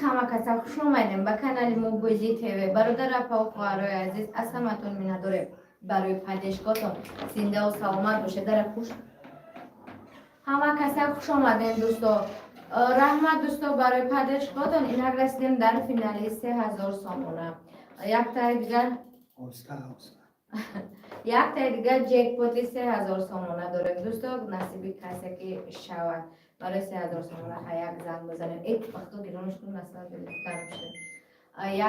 Ҳама каса хуш омадем ба канали мо Бозӣ ТВ. Бародар, апаву хоҳарои азиз, аз ҳаматон миннатдорем барои поддержка тон. Зиндаву саломат бошед. Дара хуш, ҳама каса хуш омадем, дӯсто. Раҳмат, дӯсто, барои поддержка тон. Инак, расидем дар финали 3000 сомона. Яктаи дигар, яктаи дигар ҷекпоти 3000 сомона дорем, дӯсто. Насиби касе ки шавад, барои 3000 сомона як занг бизанем. Э, вақто гиронш кун, масалан, шуд.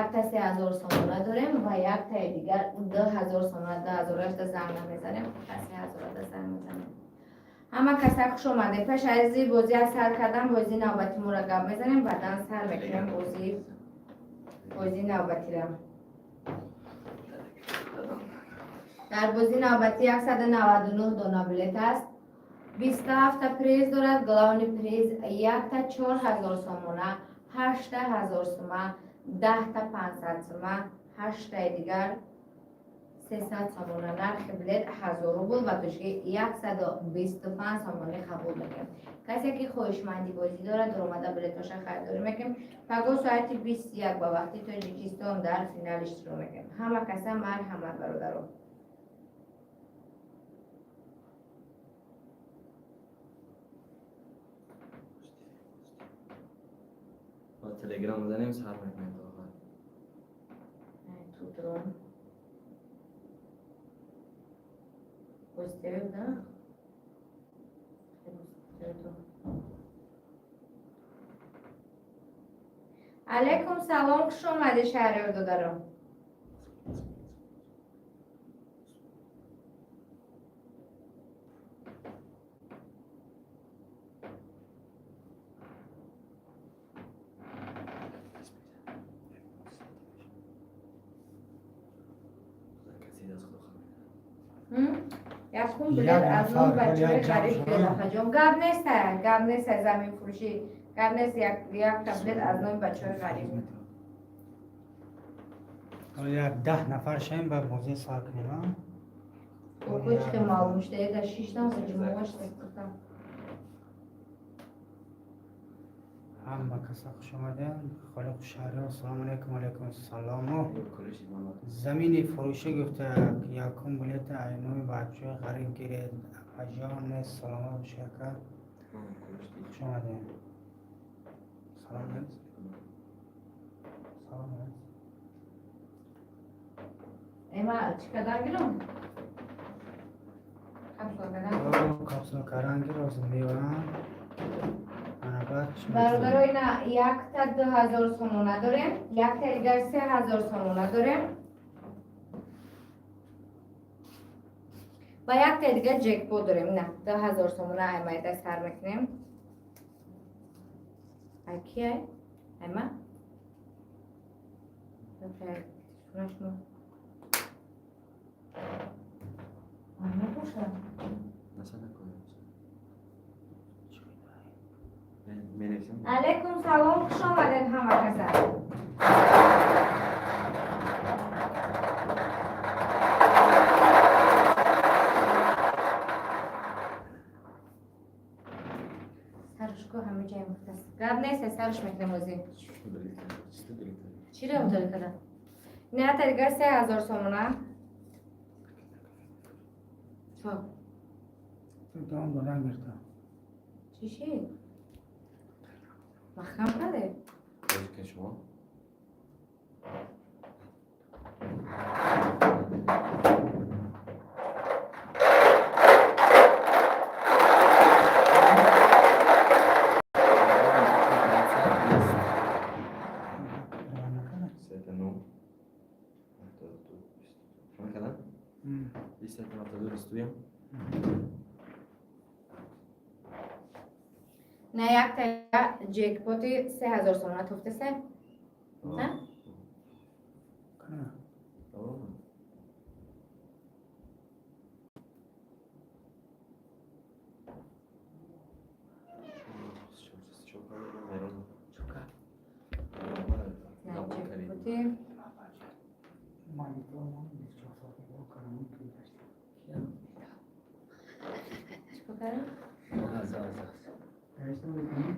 Якта 3000 сомона дорем ва яктаи дигар 2000 сомона. 2000-ашда занг намезанем, 3000-ада занг мезанем. Ҳама каса хуш омадем. Пеш ази бозӣ аз сар кардан, бозии навбати моро гап мезанем, баъдан сар мекунем бозии навбатира. Дар бозии навбатӣ 199 дона билет аст, 27-та приз дорад. Главный приз якта 4000 сомона, 8000 сума, 10-та 500 сума, ҳаштаи дигар 300 сомона. Нархи билет 1000 рубл ва тоҷики 125 сомонӣ қабул мекунем. Касе ки хоҳишманди бозӣ дорад, дуромада билетоша харидорӣ мекунем. Паго соати 21 ба вақти Тоҷикистон дар финал иштирок мекунем. Ҳама каса марҳамат, бародаро. Телеграм занем, сар мекунем то охар. Тудрон Гостеве, да? Алейкум салом, хуш омадӣ, Шаҳриёр додаро. Касе аз худо хабар. Якум билет аз номи бачаҳои ғариб Белахаҷон. Гап неста, гап неста, заминфурӯшӣ. Гап нест, якта билет аз номи бачаҳои ғариб. Як 10 нафар шавем, ба бозӣ сар кунем, а? Окои чихе маълум шуда, яка шиштам, ҷумоаш сектам. Ҳама каса хуш омадем. Холиқ Шаҳриёр, салому алайкум, алайкум салому. Кулиши мама. Замини фурӯшӣ гуфта, якум билета ай номи бачаҳои ғариб гиред. Апаҷон нест, саломат бошед, ака. Хуш омадем. Салом нест? Салом нест? Эма чӣ кадан гирам? Капсула кадан? Капсула кардан гир, ҳозир меорам. Ана баъд чӣ мекунем? Бародаро, ина якта 2000 сомона дорем, якта дигар 3000 сомона дорем ва якта дигар ҷекпот дорем. Ина 2000 сомона ай майда сар мекунем. Ай ки ай? Айма? Телефонашмо. Ай набошад. Насада коем. Менависам. Алейкум салом, хуш омадед ҳама каса. Сарушко ҳама ҷай мухтас. Гап нест, сарш мекунем озӣ. Чисто билет. Чиро мутолиа кардам? Не, та дигар 3000 сомона. Чо? Давом додан гирта. Чӣ шид? Маҳкам карде? Бозӣ кунед шумо? Сета ну. 72, 20. Кадам? 27, 72, 21. Не, якта ҷекпоти 3000 сомона туфтасе? На? Кана. Тамом. Чука. Не, ҷекпоти. Монитор мон 24 соат нигоҳ кардам, ки гашт. Чикор кардем? Аз, аз, аз. Навиштам мекунӣ?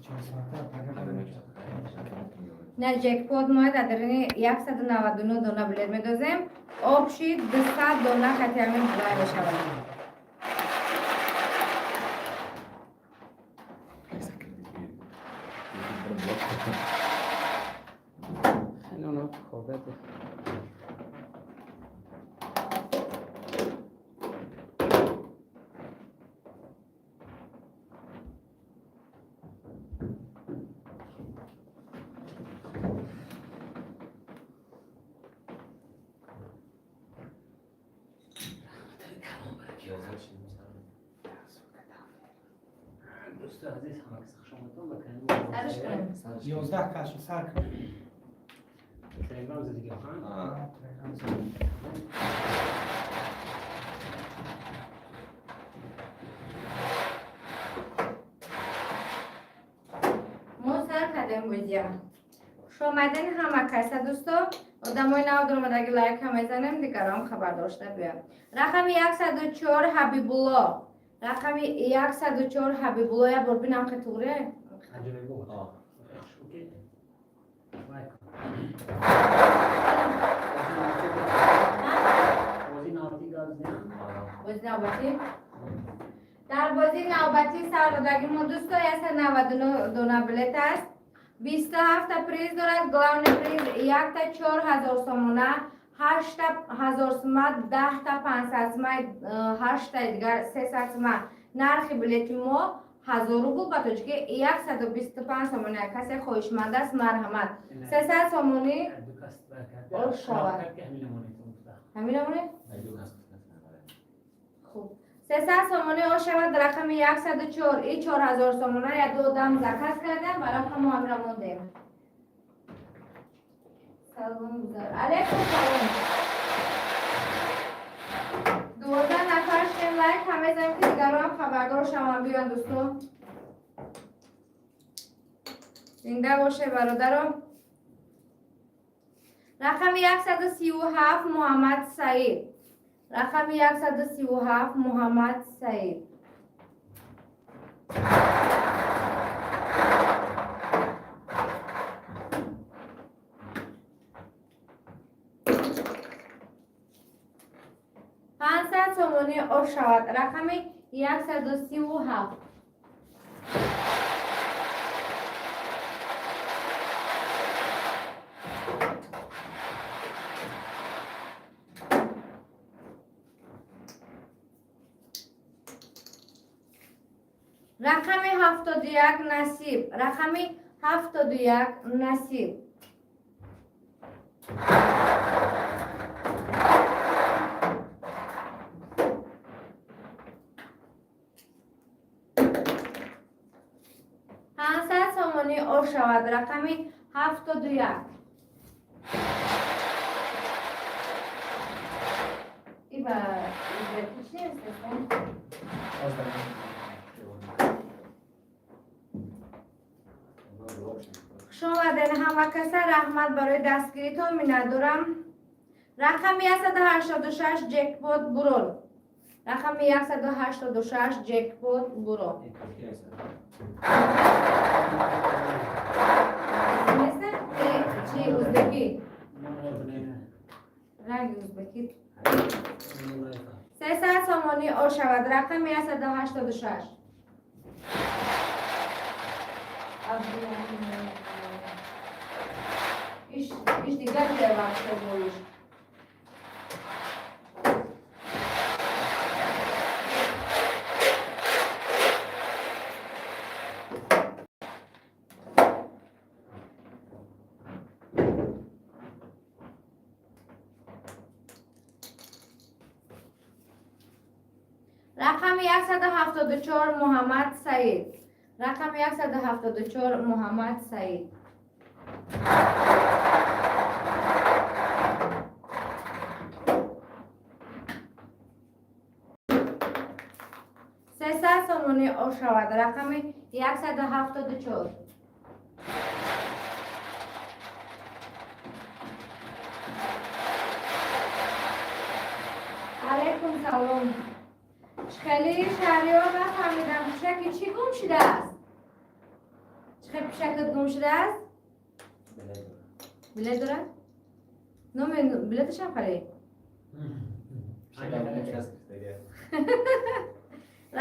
4 соата пага. На, ҷекпот мо дар дарини 199 дона билет медозем. Общий 200 дона хати ҳамин вай мешавад. Хеле оно хобеде. Дӯстои азиз, ҳама кас хуш омадтон ба канали. Сарш кунем. 11 кас шуд, сар кун. Телеграм задиги ҳа. Телеграм зад. Мо сар кардем бозия. Хушомаден ҳама каса, дӯсто. Одамои нав дуромадаги лайк ҳам мезанем, дигарон хабар дошта биём. Рақами 104 Ҳабибулло. Рақами 104 Ҳабибулло, як бор бинам, ки туғре. Аҷоиб буд. Окей. Лайк. Бозӣ навбатӣ гап задем. Бози навбатӣ. Дар бозии навбатӣ сардодаги мо, дӯсто, 199 дона билет аст. 27 приз дорад, главный приз якта 4000 сомона, ҳашта ҳазор сума, 10-та 500 сума, ҳашта дигар 300 сума. Нархи билети мо 1000 рубл, ба тоҷики 125 сомони. Касе хоҳишманд аст, марҳамат. 300 сомонӣ Ду кас кард. Ол шавад. Ки ҳамин намонед гуфта. Ҳамин намонед? Хуб. 300 сомонӣ о шавад рақами 104. И 4000 сомона я ду одам заказ кардам, ба рақаму ҳамира мондем. Салом гузар. Алейкум салом. 12 нафар шудем, лайк ҳам мезанем, ки дигарон хабардор шаванд, биён, дӯсто. Зинда боше, бародаро. Рақами 137 Муҳаммад Саид. Рақами 137 Муҳаммад Саид. 500 сомонӣ ош шавад. Рақами 137. Рақами 71 Насиб. Рақами 71 Насиб. 500 сомонӣ ош шавад. Рақами 71. Иба, узбекичи нест? Хуш омаден ҳама каса, раҳмат барои дастгиритон, миннатдорам. Рақами 186 Ҷекпот бурон. Рақами 186 Ҷекпот буро. Нест? Чи узбекӣ? Ранги узбекӣ. 300 сомонӣ ош шавад. Рақами 186. Иш дигар ҷой вақто боиш. Рақами 174 Муҳаммад Саид. Рақами 174 Муҳаммад Саид. 300 сомонӣ ош шавад. Рақами 174. Алайкум салом. Хеле шаҳриёр, нафаҳмидам, хушаки чӣ гум шудааст? Чӣ пишакат гум шудааст? Билет дорад? Номи билеташам харид. Пишакам часпидаги.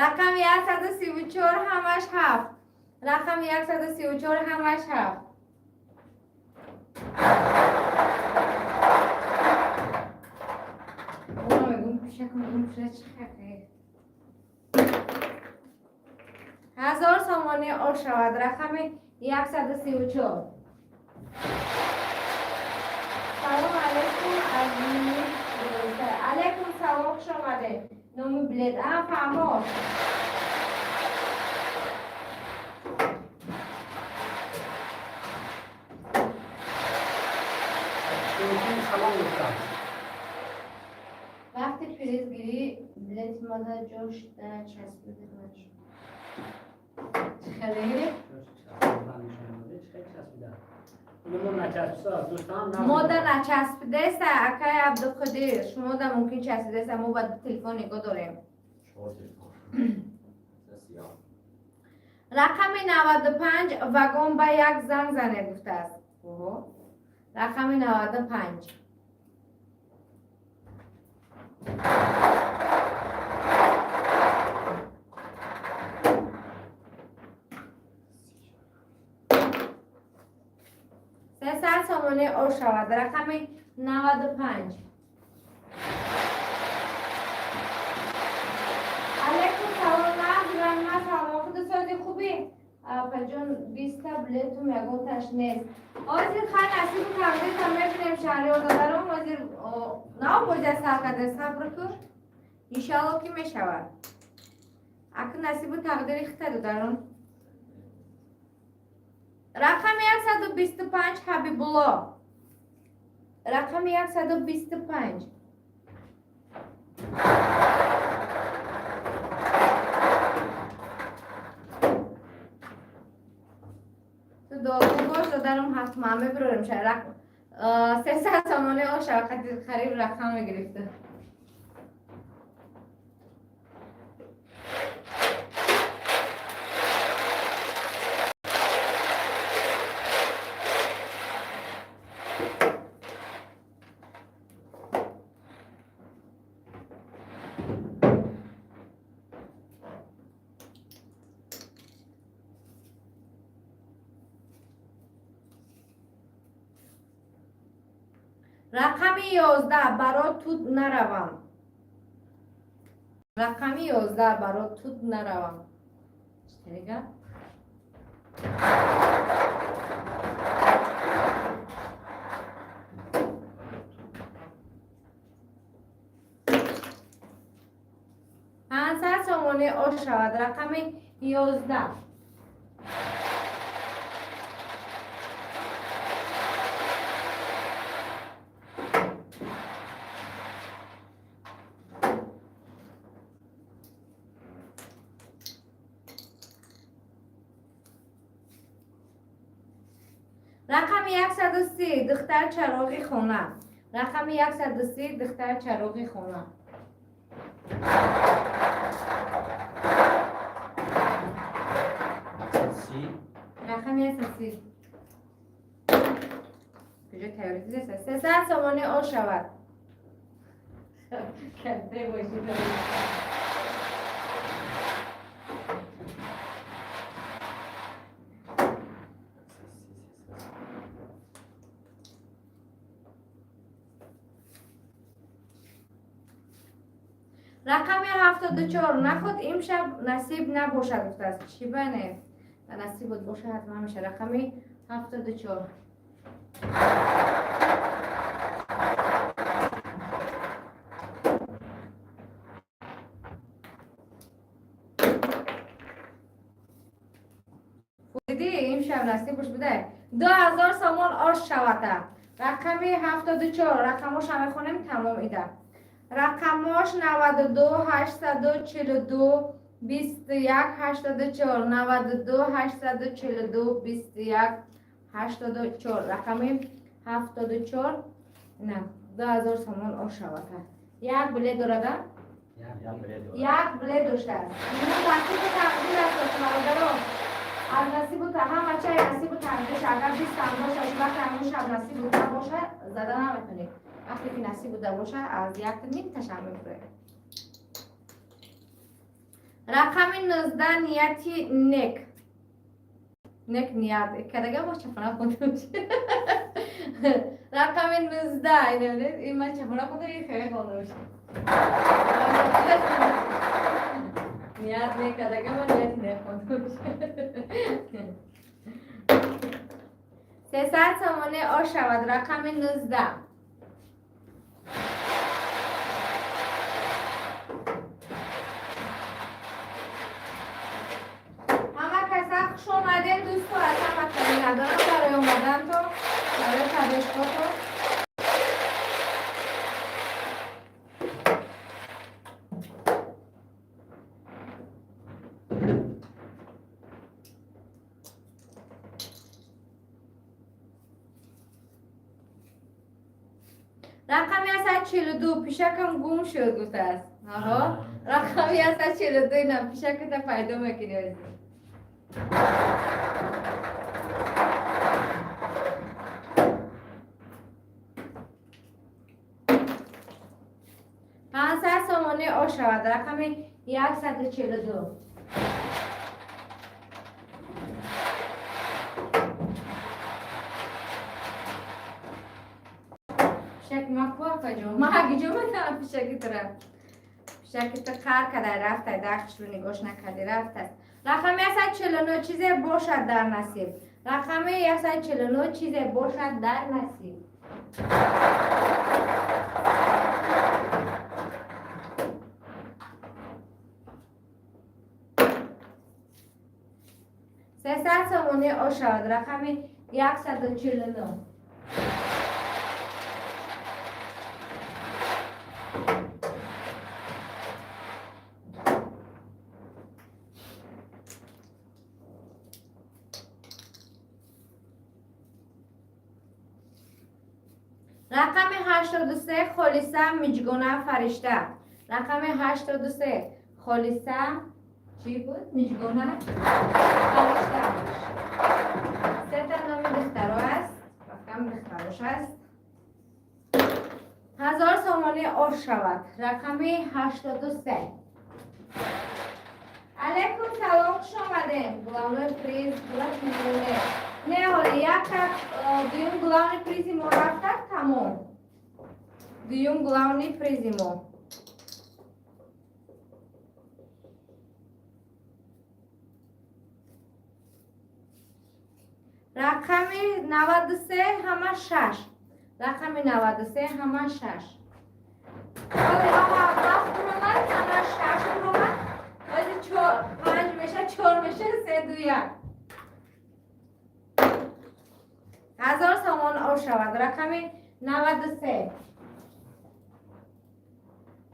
Рақами 134, ҳамаш ҳафт. Рақами 134, ҳамаш ҳафт. О, мегум, пишакам гум шуда, чӣ хақе? 1000 сомонӣ ош шавад, рақами 134. Салом алейкум, азиз. Алейкум салом, хуш омадед. Номи билет а фаҳмо. Салом гуфтам. Вақти приз гирӣ, билети мада ҷош часпида. Чӣ хеле? Мода начаспидеста, акай Абдуқодир. Шумода мумкин часпидеста, мо ба телефон нигоҳ дорем. Чор телефон. Сиёҳ. Рақами 95, вагон ба як занг занед, гуфтааст. Оҳо, рақами 95. 300 сомонӣ ош шавад, рақами 95. Алейкум салом, нағзрама, салом, худу сози хубӣ, апаҷон? 20-та билетум ягонташ нест. Ҳозир хай, насибу тақдирта мебинем, шаҳриёрдодарон. Ҳозир нав бозия сар кардем, сабр кун, иншалло ки мешавад. Аку насибу тақдири хита, додарон. Рақами 125, Ҳабибулло, рақами 125. Ту дуогӯ бош, додарам, ҳатман мебирорем. 300 сомонӣ оша, қариб рақам мегирифта. Рақами 11, баро тут наравам. Рақами 11, баро тут наравам. Читарига? 500 сомонӣ ош шавад, рақами 11. Рақами 130, духтар чароғи хона. Рақами 130, духтар чароғи хона. 130. Рақами 130. Куҷо тайёрӣ дидеса? 300 сомонӣ ош шавад. Каде боши? Рақами 74, наход имшаб насиб набошад, гуфтааст. Чӣ бане? Насибот боша, ҳатман меша. Рақами 74. Диди, имшаб насибуш будай, 2000 сомон ош шавата. Рақами 74. Рақамоша мехонем, тамом ида. Рақамош 92 842 21 84, 92 842 21 84. Рақами 74 на 2000 сомон ош шавата. Як билет дорада? Як билет дорад. Як билет доштааст. Тартиби тақдир аст, бародарон. Аз Аз насибу ҳама чай насибу тақдирш. Агар 20 там боша, вақте ҳамун шаб насибу набоша, зада наметонӣ. Вақте ки насибуда боша, аз якта нимташам мефурӯяд. Рақами 19, нияти нек, нек ният кадага бо чапона хонда. Рақами 19, ин ман чапона хонда, хеле хонда боша. Ният нек кадага ман нияти нек хонда боша. 300 сомоне ош шавад, рақами 19. Ҳама каса хуш омадем, дӯсто. Аз ҳама ками надорам барои омадантон, барои поддержкатон. Рақами 142, пишакам гум шуд гуфтааст. Аҳо, рақами 142, ина пишаката пайдо мекунӣ озӣ. 500 сомонӣ ош шавад, рақами 142. Пишак ма ку, апаҷон? Ма ҳагиҷо метавонам пишаки тура? Пишаки ту қар кадай, рафтай, дахшро нигоҳш накарди, рафтаст. Рақами 149, чизе бошад дар насиб. Рақами 149, чизе бошад дар насиб. 300 сомонӣ ош шавад, рақами 149. Рақами 83, Холиса Миҷгона Фаришта. Рақами 83, Холиса чӣ буд? Миҷгона Фаришта. Сета номи духтаро аст, рақами духтарош аст. 1000 сомонӣ ош шавад, рақами 83. Алейкум салом, хуш омадем. Главной приз не, не, ҳоли якта дуюм главный призи мо рафта, тамом. Дуюм главный призи мо. Рақами 93, ҳама шаш. Рақами 93, ҳама шаш. Ҳоли ҳама ҳафт омад, ҳама шаш омад. Ҳози чор, панҷ меша, чор меша, се, ду, як. 1000 сомон ош шавад, рақами 93.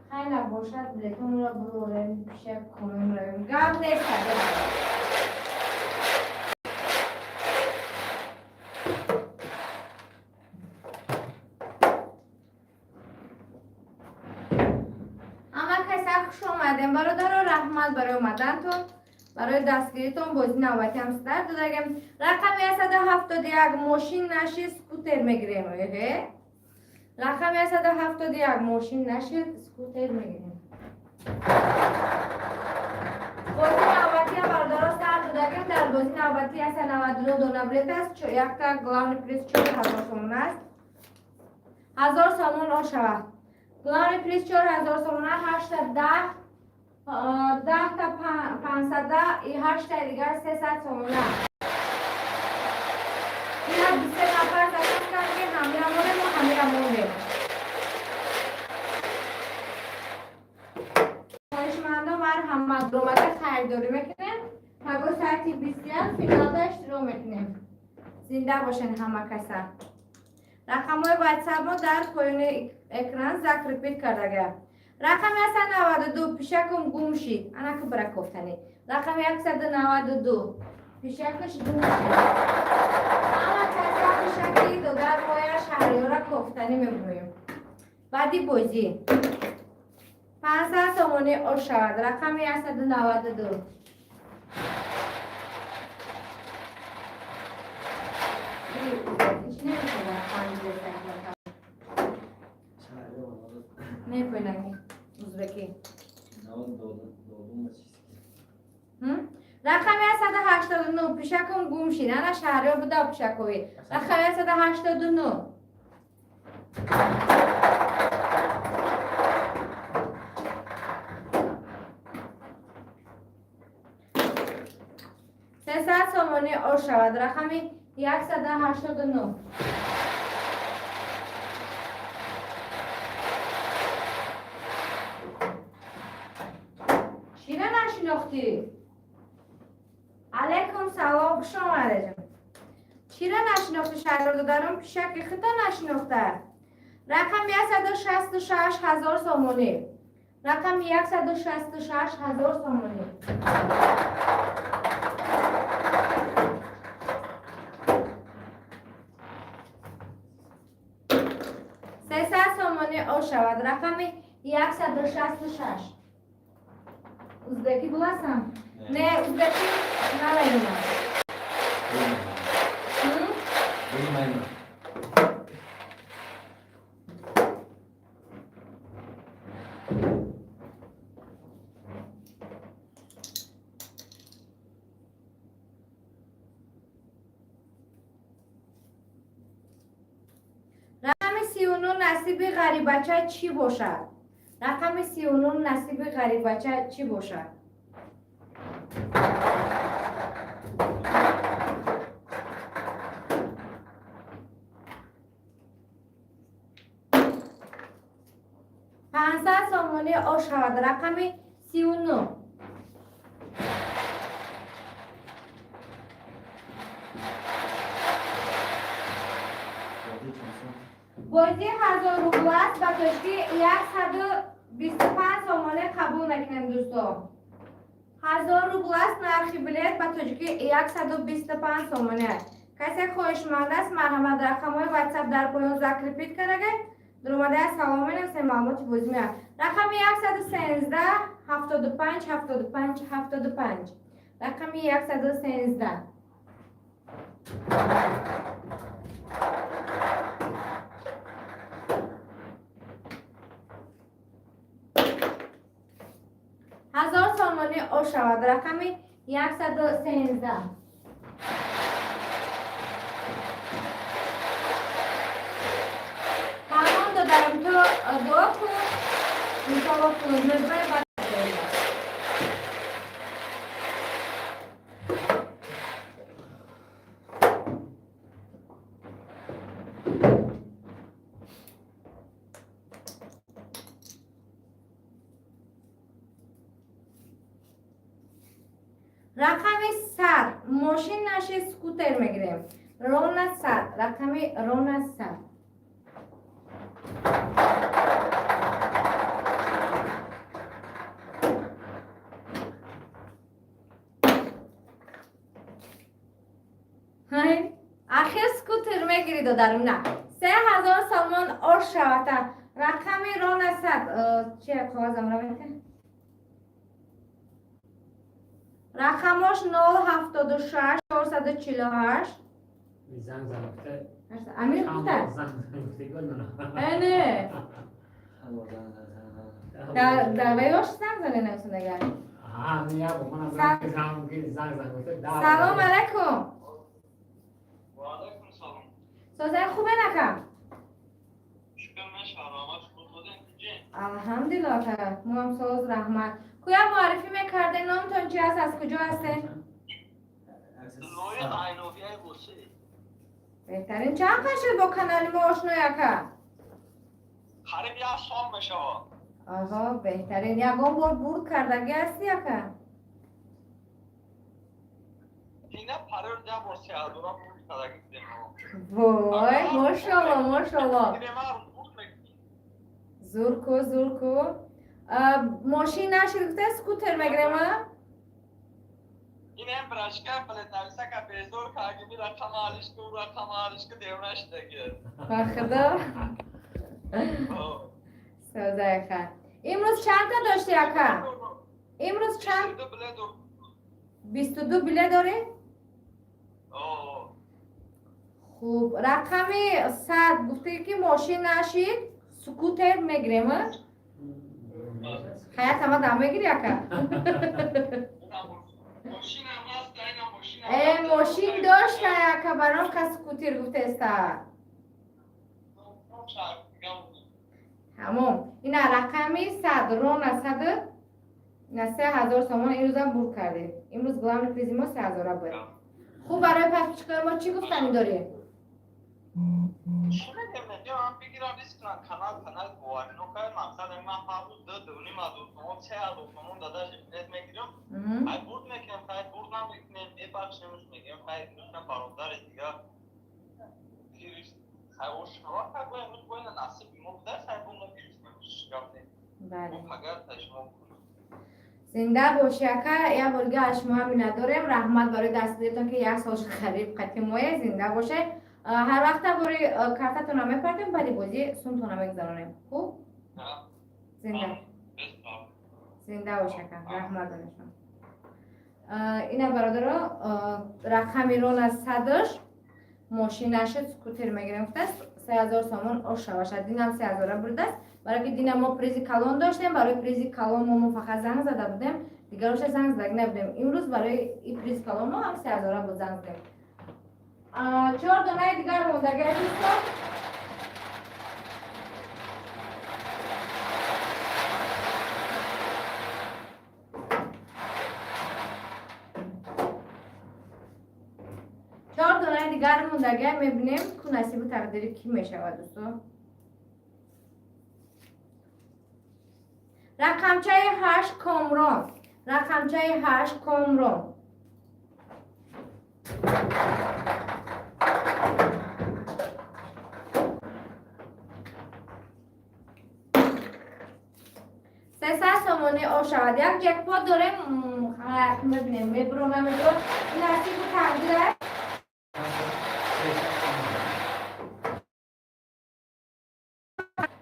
Хайна бошад, билетонро бурорем, пиша комем, равем. Гап нест. Ҳама каса хуш омадем, бародаро. Раҳмат барои омадантон, барои дастгиритон. Бози навбатиам старт додагем. Рақами 171, мошин нашид, скутер мегирем. Эҳе, рақами 171, мошин нашид, скутер мегирем. Бози навбатиам, бародаро, старт додагем. Дар бози навбатӣ 199 дона билет аст. Якта главный приз 4000 сомон аст. 1000 сомон ошавад. Главный приз 4000 сомона, ҳашта 10, 10та 500 и ҳаштаи дигар 300 сомона. Ина 23 нафар заказ кард, ки ҳамира монем, мо ҳамира мондем. Хоҳишмандо, марҳамат, омада харидорӣ мекунем. Паго соати 21 финалда иштирок мекунем. Зинда бошен ҳама каса. Рақамҳои ватсап мо дар поёни экран закрепить кардага. Рақами 192, пишакум гум шид. Анаки бираковтанӣ. Рақами 192, пишакаш гум шид. Ҳама каса пишаки догар моя Шаҳриёра кофтанӣ мебурем. Баъди бозӣ 500 сомонӣ ош шавад, рақами 192. Рақами 189, пишакум гум шид. Ана шаҳриёр буда пишакови. Рақами 189. 300 сомонӣ ош шавад. Рақами 189. Чира нашинохтӣ? Алайкум салом, хуш омадед. Чира нашинохтӣ, шаҳриёр додарам? Пишаки худо нашинохта. Рақами 166 ҳазор сомонӣ. Рақами 166 ҳазор сомонӣ. 300 сомонӣ ош шавад. Рақами 166. Узбекӣ буласам? Не, узбекӣ намедонам. Bilmayman. Рақами 39 насиби ғарибача чӣ бошад? Рақами 39 насиби ғарибача чӣ бошад? 500 сомонӣ ош шавад. Рақами 39. Бозӣ чанд сом? Бозӣ 1000 рубл аст, ба тоҷикӣ 125 сомонӣ қабул мекунем, дӯсто. 1000 рубл аст нархи билет, ба тоҷикӣ 125 сомонӣ. Касе хоҳишманд аст, марҳамат, рақамҳои ватсап дар поён закрепить кардагай. Дуромада салом менависем, маълумоти бозӣ меяд. Рақами 113 75 75 75. Рақами 113. 1000 сомонӣ ош шавад. Рақами 113. Фармон додарам, ту дуо кун, иншолло пул мебарӣ ба. Рақами 100, мошин наши, скутер мегирем. Рона 100, рақами рона 100. Ҳай, ахир скутер мегири, додарум, на? 3000 сомон ош шавата. Рақами рона 100. Чи қоғазам равете? Рақамош 076 448. Занг зан гуфта. Амир гуфта? Занг зан гуфта гол на. Э, не. Дар ваёш занг зане нависандагар. Ҳа, я бо манам занг занг занг гуфта. Салом алайкум. Ва алайкум салом. Созай, хубе нака? Шукр, мешавам. Шумо худем ҷин. Алҳамдулилла, ака, моам соз, раҳмат. Кӯя муаррифӣ мекардем, номтон чи аст, аз куҷо ҳастем? Лоиқ Айновияи Босӣ. Беҳтарин. Чанд қад шуд бо канали мо ошной, ака? Қариб як сол мешавад. Аҳо, беҳтарин. Ягон бор бурд кардагӣ ҳастӣ, ака? Ина парор як бор 3000-а бурд кардагӣ будем. Вой, мошалло, мошалло. Бурд мекунӣ. Зур ку, зур ку. Мошин нашид гуфта, скутер мегирем, а? Ин ҳам брашка билет нависа ка безор карги, ми рақам алиш ку, рақам алиш ку, девона шидаги. Ба худо. Созай, ака. Имрӯз чандта дошти, ака? Имрӯз чанд? Ду билет. 22 билет дорӣ? Хуб, рақами 100 гуфтӣ, ки мошин нашид, скутер мегирем, а? Хаят ҳама дам мегири, ака? Мошинам ҳаст, айна мошинам. Э, мошин дошта, яка баром кас скутер гуфтеста. Тамом, ина рақами 100 рона 100 на 3000 сомон имрӯзам бурд кардем. Имрӯз главный призи мо 3000-а буд. Хуб, барои подписчикои мо чӣ гуфтанӣ дорӣ? Чӣ мегем, мегем бигирам, риск кунам, канал боварино кар мақсад ман ҳар рӯз 2, 2.5 ҳазор сомон, 3 ҳазор сомон дадаши билет мегирам. Ай бурд мекунем, хай бурд намекунем, мебахшемш, мегем хай дӯстам, бародари дига хай ошава хай боя имрӯз бояна насиби мо будаст, хай бо мо гирифтем, гап не. Бале. Агар шумо Зинда бошӣ, ака. Як бор дига аз шумо миннатдорем. Раҳмат барои дастгириятон, ки як сол шуд хариб қати моя. Зинда бошед. Ҳар вақта бори картатонро мепартем, баъди бозӣ сумтонро мегузаронем. Хуб, зинда зинда бош, ака, раҳмат барои шумо. Ина, бародаро, рақами рона 100-аш мошинаши скутер мегирем гуфтааст, 3000 сомон ошавашад. Динам 3000-а бурдааст, барои ки дина мо призи калон доштем. Барои призи калон мо фақат занг зада будем, дигароша занг задаг набудем. Имрӯз барои и приз калон мо ҳам 3000-а буд, занг задем. Чор донаи дигар мондагия, дӯстон. Чор донаи дигар мондагия, мебинем, ку насибу тақдири кӣ мешавад, дӯстон. Рақамчаи 8, Комрон. Рақамчаи 8, Комрон. 300 сомонӣ ошавад. Як ҷекпот дорем, мебинем, мебуро, намебуро, насибу тақдир аст.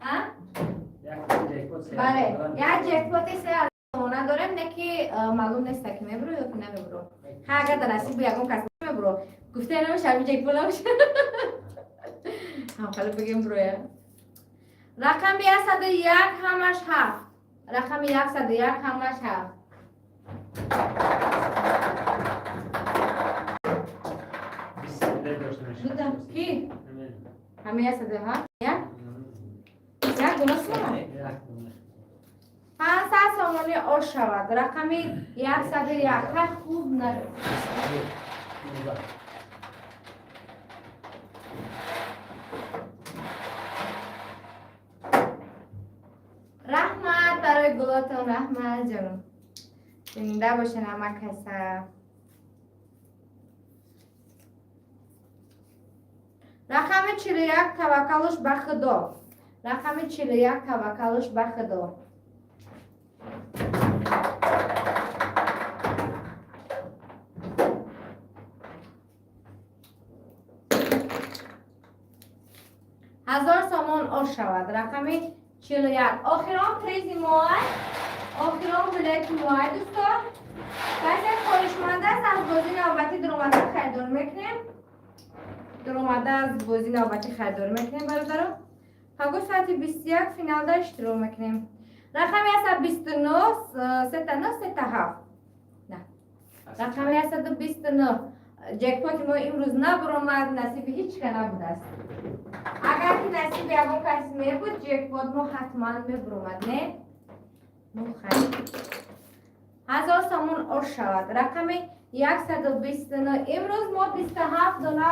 А? Бале, як ҷекпоти 3000 сомона дорем, не ки маълум неста, ки мебуро ё ки намебуро. Ха, агар дар насибу ягон кас мебуро, гуфта намешава, ҷекпот набоша. Ҳамхали бигем, буроя. Рақами 101, ҳамаш ҳафт. Рақами 101, ҳамаш ҳафт. Дута ки? Ҳами 107? Як? Як дона сомона? 500 сомонӣ ош шавад. Рақами 101. Ха, хуб на. Раҳмат барои гулотон, раҳмат, ҷонум. Зинда бошен ҳама каса. Рақами 41, Таваккалуш ба Худо. Рақами 41, Таваккалуш ба Худо. 1000 сомон ош шавад. Рақами 41. Охирон призи моай, охирон билети моай, дӯстон. Касе хоҳишманд аст, аз бозӣ навбатӣ дуромада харидор мекунем. Дуромада аз бозӣ навбатӣ харидор мекунем, бародаро. Пагоҳ соати 21 финалда иштирок мекунем. Рақами 129, сета нӯ, сета ҳафт. На. Рақами 129. Ҷекпоти мо имрӯз набуромад, насиби ҳеҷ ка набудааст. Агар ки насиби ягон кас мебуд, ҷекпот мо ҳатман мебуромад, не? Ну хайр. 1000 сомон ош шавад. Рақами 129. Имрӯз мо 27 дона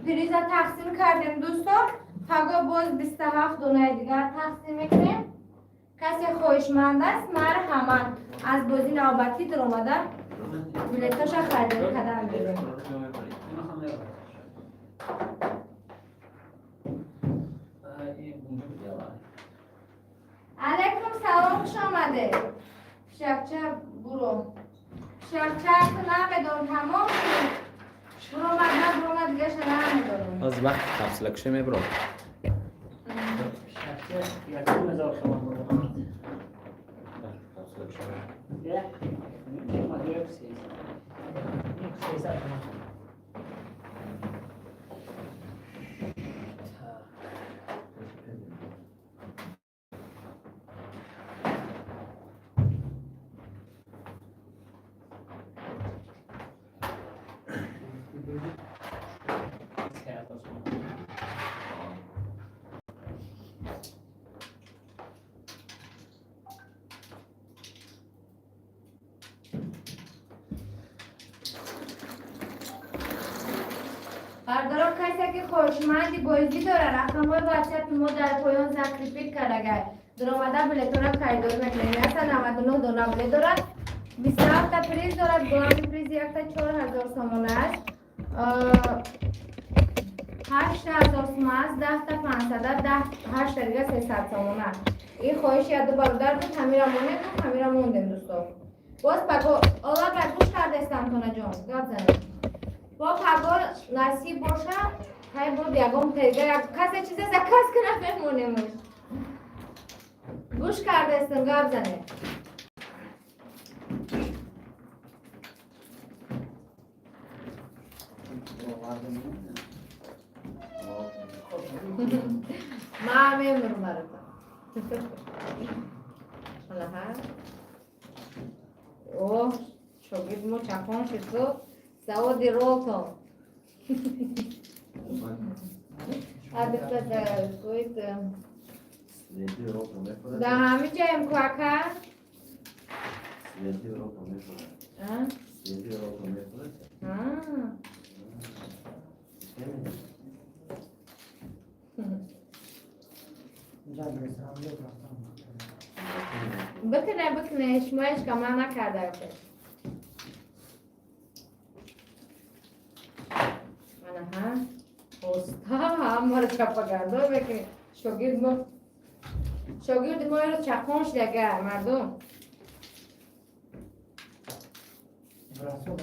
приза тақсим кардем, дӯстон. Пагоҳ боз 27 донаи дигар тақсим мекунем. Касе хоҳишманд аст, марҳамат, аз бозӣ навбатӣ дуромада билетоша харидорӣ кардан мегирем. Алайкум салом, хуш омадед. Пишакча буро. Пишакча намедонам, тамом буромад, набуромад, дигаша намедонам. Аз вақти капсула куша мебурам. 1000 сомон буромад. Капсула куша. Як, як, 300 сомон. Бардорон, касе ки хоҳишманди бозӣ дора, рақамҳои ватсапи мо дар поён закрепить кардагай. Дуромада билетора харидорӣ мекунем. 199 дона билет дорад, 27-та приз дорад. Главный приз якта 4000 сомона аст, 8000 сума аст, 10-та 500-а, ҳашта дига 300 сомона. Ин хоҳиши яду бародар буд, ҳамира монем, ҳамира мондем. Дӯсто, боз паго ола ба гӯш кардестам, тонаҷон, гап занем. Бо паго насиб боша, ҳай буд ягон тега, касе чизе заказ кана, мемонемуш. Гӯш кардестам, гап занем. Ма мемурм барата. Алаҳа. О, шогирд мо чапон шуд, ку заводи Ролтон. Гӯед. Следи Ролтон мехӯрад? Да, ҳамин ҷаем ку, ака. Следи Ролтон мехӯрад. Следи Ролтон мехӯрад? А. Намедонам. Инҷа бесамлет рафтам. Бикне, бикне, шумо ҳеч кама накарда. Анаҳа, оста ҳамаро чапагардон мекунӣ. Шогирд мо, шогирди мо еро чақон шидага, мардум. Расул.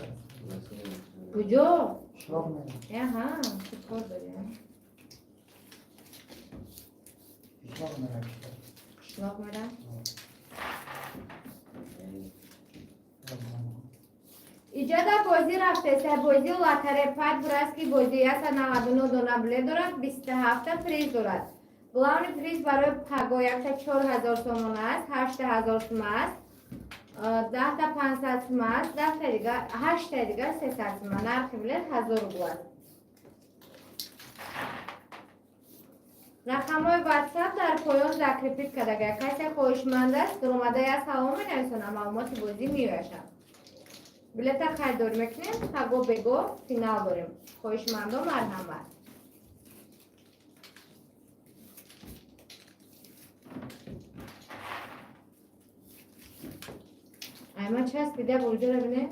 Куҷо? Қишлоқ мерам. Аҳа, чӣ кор дорӣ? Қишлоқ мерам. Қишлоқ мера? Иҷода бозӣ рафтеса, бозӣ лотаре пад бураст, ки бозӣ 199 дона билет дорад, 27-та приз дорад. Главный приз барои паго якта 4000 сомона аст, 8000 сума аст, 10-та 500 сума аст, 10-та дига, ҳашта дига 300 сума. Нархи билет 1000 рубл аст. Рақамҳои ватсап дар поён закрепить кардага. Касе хоҳишманд аст, дуромада як салом менависона, маълумоти бозӣ меояшад. Билета харидорӣ мекунем, паго бего финал дорем. Хоҳишмандо, марҳамат. Айма часпида, бурҷора бине.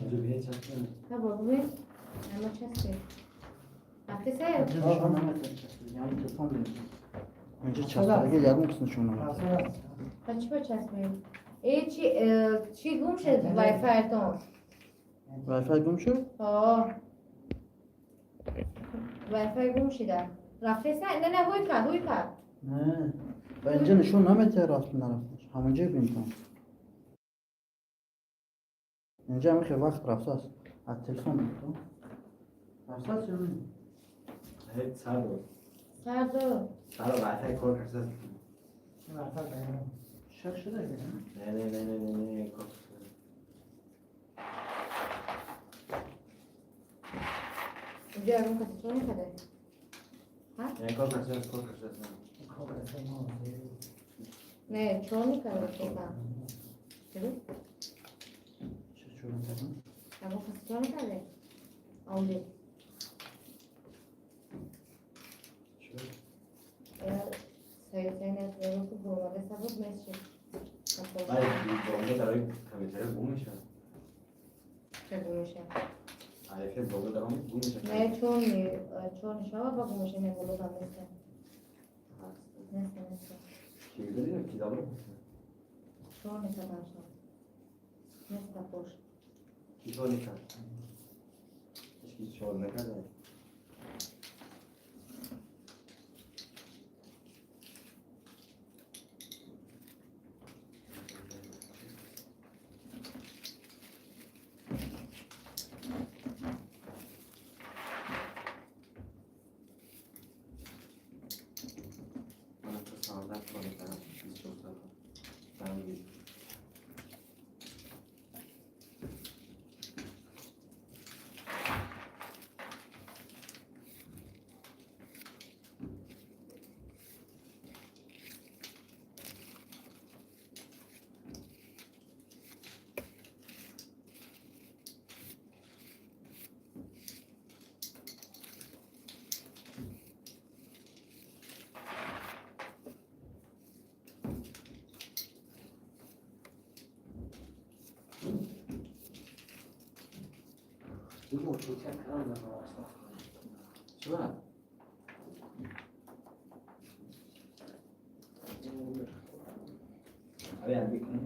Инҷо бие часпид. Ҳа, бобин, айма часпид. Рафтеса? Инҷа часпидаги ягон кис нишон намедиҳад. Расул аст. Ба чӣ ба часпид? Э, чи чӣ гум шуд вайфайтон? Вайфай гум шуд? О, вайфай гум шида. Рафтеса? Не, не, ҳуй кард, ҳуй кард. Не. Ва инҷа нишон намедиҳад рафту нарафташ. Ҳамонҷо бинтон. Инҷа ҳамихе вақт рафтааст. Аз телефон бинтон. Рафтааст ё не? Ҳеҷ, сар дод. Сар дод. Сар вайфай кор кардааст. Вайфай берам. Шак шуда? Не, не, не, не, не, не, кор кардааст. Инҷо ягон касе чӣ мекарда? Не, кор кардааст, кор кардааст. Кор кардааст, мо. Не, чӣ мекарда? Чӣ чӯр мекардам? Ягон касе чӣ мекарда? Ауди. Чӣ? Саид ки буромада сабаб нест шуд. Баъд бомба дарои компютер гум мешавад. Ча гум мешавад? Айфе бомба даром гум мешавад. Не, чорни, чорни шава ба гум мешавад, не, боло нест. Нест, нест. Ки видели, ки добро? Чорни кадан шава. Нест пош. Ки чор накард? Ҳеҷ ки чор накарда. Ман то саода кор мекардам, 24 соат. Занг. Думо чӯча кардам дар Чӣ? Аве бикун.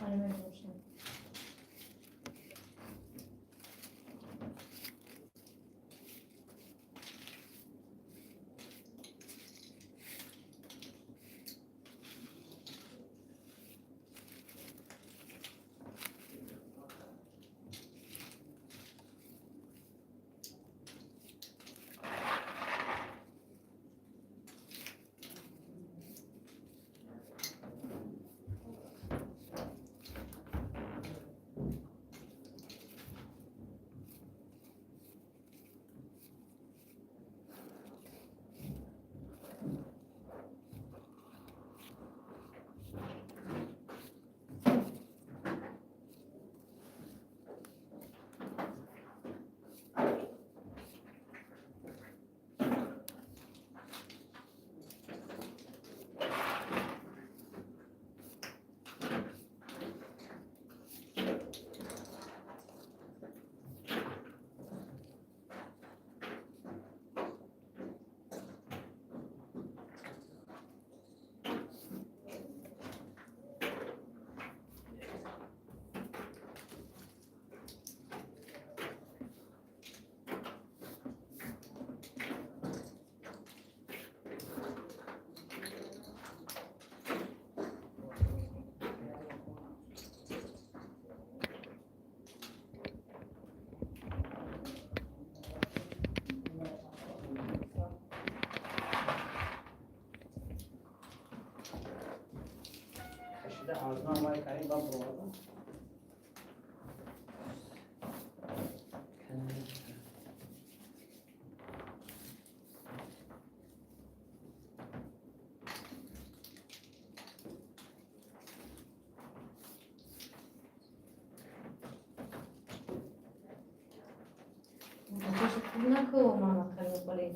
Оре, мебошам. Кашида аз ман вай карим ба бировардам. Хуб наку, мама Карим.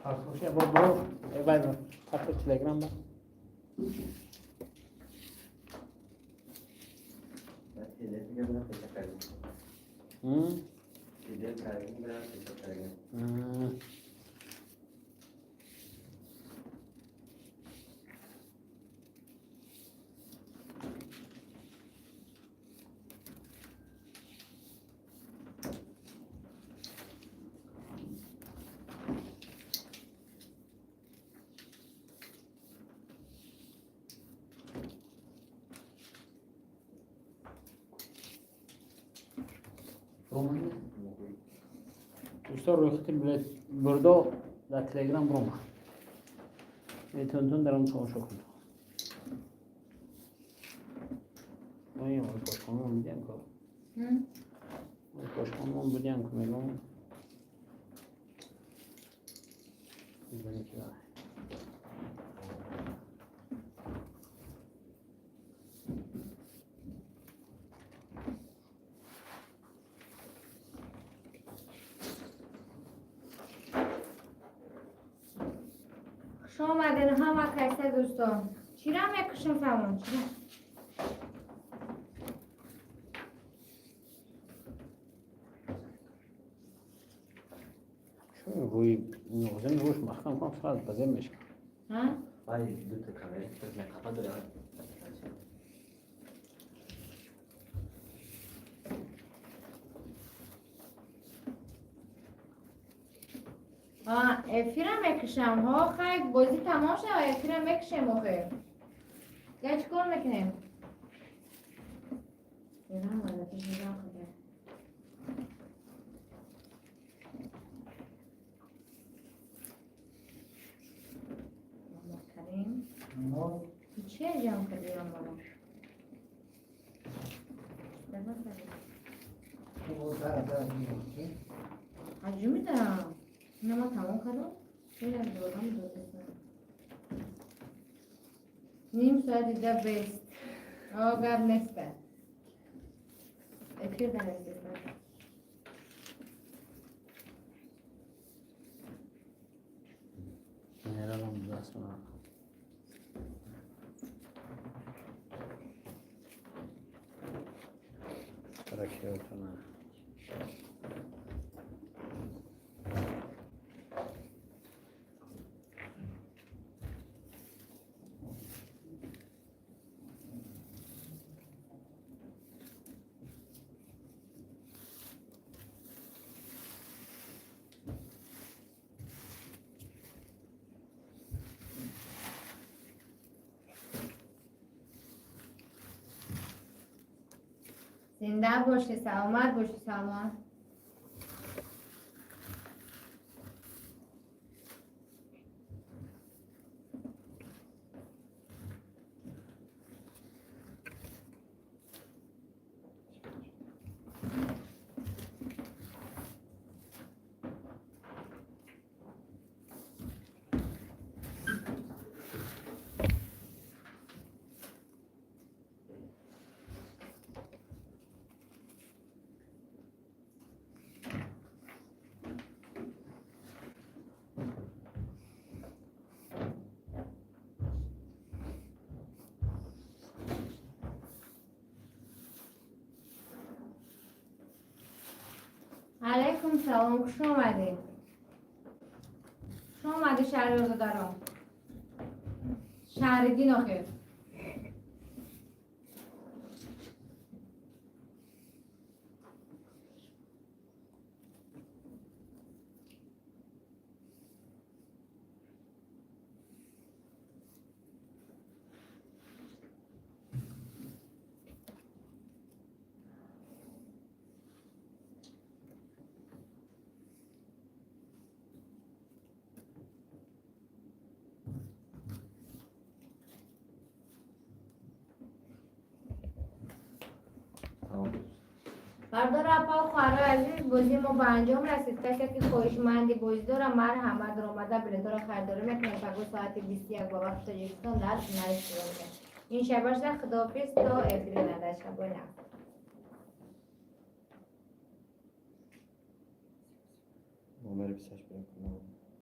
Пархоша бо бро, вай патро Телеграм ба. Дӯстон, рӯйхати бурдо дар Телеграм бурома. Метавонтон дар он тамошо кунед. Ой, пошхонамон будем ко. Ой, пошхонамон будем ко мегӯм. Хуш омаден ҳама кайса, дӯстон. Чира мекушем, фамон? Чира? Рӯи нозим рӯш маҳкам кунам, фақат ба зер мешавад. Ҳа? Вай дута камера қапа дора. Эфира мекушам. Ҳо, хай, бозӣ тамом шава, эфира мекушем охир. Я чӣ кор мекунем? Эрам мазатиш нигоҳ кунем. Карим. Ту чӣ ҷамъ кардӣ амбара? Давай, давай. Аҷу медарам. Ина ман тамом кардам. Ина додам додастам. Ним соат дида бест. О, гап неста. Эфир да нестеста. Генералам даст ман. Ракетана. Зинда бошӣ, саломат бошӣ, саломат. Алайкум салом, хуш омадед. Хуш омадӣ, Шаҳриёрзодарон. Шаҳриддин охир. Бардор, апа, хоҳарои азиз, бозии мо ба анҷом расид. Касе ки хоҳишманди бозӣ дора, марҳамат, омада билетҳоро харидорӣ мекунем. Пагоҳ соати 21 ба вақти Тоҷикистон дар финал иштирок мекунем. Ин шабашда худоҳофиз то эфири оянда. Шабои нағз. Номери 28 берем.